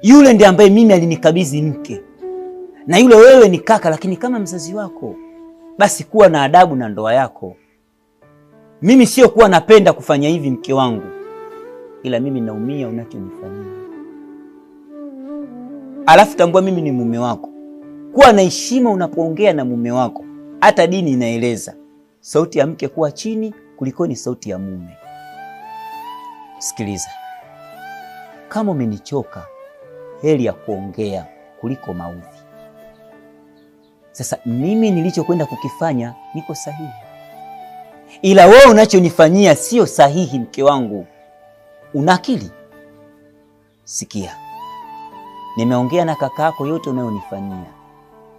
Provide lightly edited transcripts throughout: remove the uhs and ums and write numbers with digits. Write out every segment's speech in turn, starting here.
Yule ndiye ambaye mimi alinikabidhi mke, na yule wewe ni kaka, lakini kama mzazi wako, basi kuwa na adabu na ndoa yako. Mimi sio kuwa napenda kufanya hivi mke wangu, ila mimi naumia unachonifanyia. Alafu tambua mimi ni mume wako. Kuwa na heshima unapoongea na mume wako. Hata dini inaeleza sauti ya mke kuwa chini kuliko ni sauti ya mume. Sikiliza, kama umenichoka, heri ya kuongea kuliko maudhi. Sasa mimi nilichokwenda kukifanya niko sahihi, ila wewe unachonifanyia sio sahihi. Mke wangu, una akili? Sikia, nimeongea na kakaako, yote unayonifanyia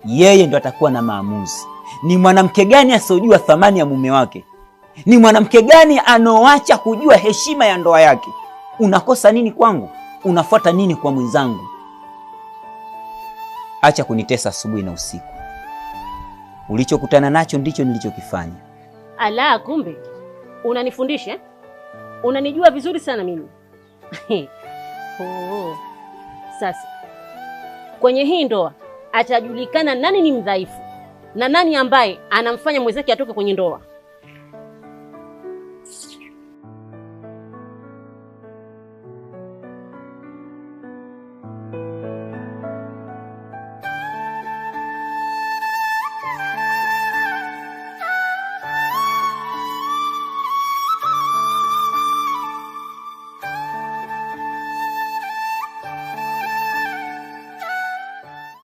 yeye ndo atakuwa na maamuzi. Ni mwanamke gani asiyojua thamani ya mume wake? Ni mwanamke gani anoacha kujua heshima ya ndoa yake? Unakosa nini kwangu? Unafuata nini kwa mwenzangu? Acha kunitesa asubuhi na usiku. Ulichokutana nacho ndicho nilichokifanya. Ala, kumbe unanifundisha eh? Unanijua vizuri sana mimi. Oh. Sasa kwenye hii ndoa atajulikana nani ni mdhaifu na nani ambaye anamfanya mwenzake atoke kwenye ndoa.